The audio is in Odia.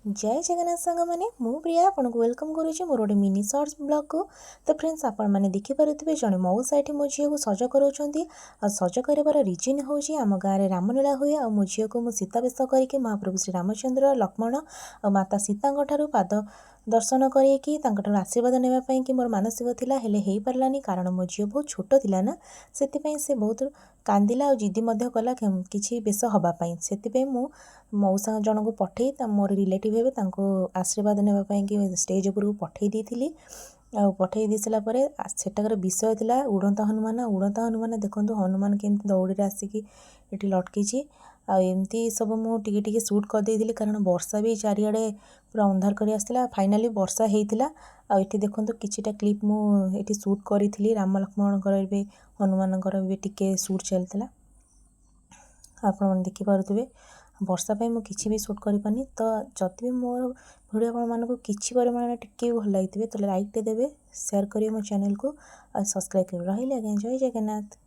ଜୟ ଜଗନ୍ନାଥ ସାଙ୍ଗମାନେ, ମୁଁ ପ୍ରିୟା ଆପଣଙ୍କୁ welcome କରୁଛି ମୋର ଗୋଟେ ମିନି ସର୍ଟସ୍ ବ୍ଲଗ୍କୁ। ତ ଫ୍ରେଣ୍ଡସ୍, ଆପଣମାନେ ଦେଖିପାରୁଥିବେ ଜଣେ ମଉସା ଏଠି ମୋ ଝିଅକୁ ସଜ କରାଉଛନ୍ତି। ଆଉ ସଜ କରିବାର ରିଜନ୍ ହେଉଛି, ଆମ ଗାଁରେ ରାମଲୀଳା ହୁଏ ଆଉ ମୋ ଝିଅକୁ ମୁଁ ସୀତା ବେଶ କରିକି ମହାପ୍ରଭୁ ଶ୍ରୀ ରାମଚନ୍ଦ୍ର, ଲକ୍ଷ୍ମଣ ଆଉ ମାତା ସୀତାଙ୍କ ଠାରୁ ପାଦ ଦର୍ଶନ କରେଇକି ତାଙ୍କଠାରୁ ଆଶୀର୍ବାଦ ନେବା ପାଇଁ କି ମୋର ମାନସିକ ଥିଲା। ହେଲେ ହେଇପାରିଲାନି, କାରଣ ମୋ ଝିଅ ବହୁତ ଛୋଟ ଥିଲା ନା, ସେଥିପାଇଁ ସେ ବହୁତ କାନ୍ଦିଲା ଆଉ ଜିଦି ମଧ୍ୟ କଲା କିଛି ବେଶ ହେବା ପାଇଁ। ସେଥିପାଇଁ ମୁଁ ମଉସା ଜଣଙ୍କୁ ପଠେଇ ତା ମୋର ରିଲେଟିଭ୍ ହେବେ, ତାଙ୍କୁ ଆଶୀର୍ବାଦ ନେବା ପାଇଁ କି ଷ୍ଟେଜ୍ ଉପରକୁ ପଠେଇ ଦେଇଥିଲି। ଆଉ ପଠେଇ ଦେଇ ସାରିଲା ପରେ ସେଠାକାର ବିଷୟ ଥିଲା ଉଡ଼ନ୍ତା ହନୁମାନ। ଉଡ଼ନ୍ତା ହନୁମାନ, ଦେଖନ୍ତୁ ହନୁମାନ କେମିତି ଦଉଡ଼ିରେ ଆସିକି ଏଠି ଲଟକିଛି। ଆଉ ଏମିତି ସବୁ ମୁଁ ଟିକେ ଟିକେ ସୁଟ୍ କରିଦେଇଥିଲି, କାରଣ ବର୍ଷା ବି ଚାରିଆଡ଼େ ପୁରା ଅନ୍ଧାର କରି ଆସିଥିଲା। ଫାଇନାଲି ବର୍ଷା ହେଇଥିଲା। ଆଉ ଏଠି ଦେଖନ୍ତୁ, କିଛିଟା କ୍ଲିପ୍ ମୁଁ ଏଠି ସୁଟ୍ କରିଥିଲି। ରାମ ଲକ୍ଷ୍ମଣଙ୍କର ବି, ହନୁମାନଙ୍କର ବି ଟିକେ ସୁଟ୍ ଚାଲିଥିଲା, ଆପଣମାନେ ଦେଖିପାରୁଥିବେ। ବର୍ଷା ପାଇଁ ମୁଁ କିଛି ବି ସୁଟ୍ କରିପାରିନି। ତ ଯଦି ବି ମୋର ଭିଡ଼ିଓ ଆପଣମାନଙ୍କୁ କିଛି ପରିମାଣରେ ଟିକେ ବି ଭଲ ଲାଗିଥିବେ, ତାହେଲେ ଲାଇକ୍ଟେ ଦେବେ, ସେୟାର କରିବେ ମୋ ଚ୍ୟାନେଲକୁ ଆଉ ସବସ୍କ୍ରାଇବ୍ କରିବେ। ରହିଲି ଆଜ୍ଞା, ଜୟ ଜଗନ୍ନାଥ।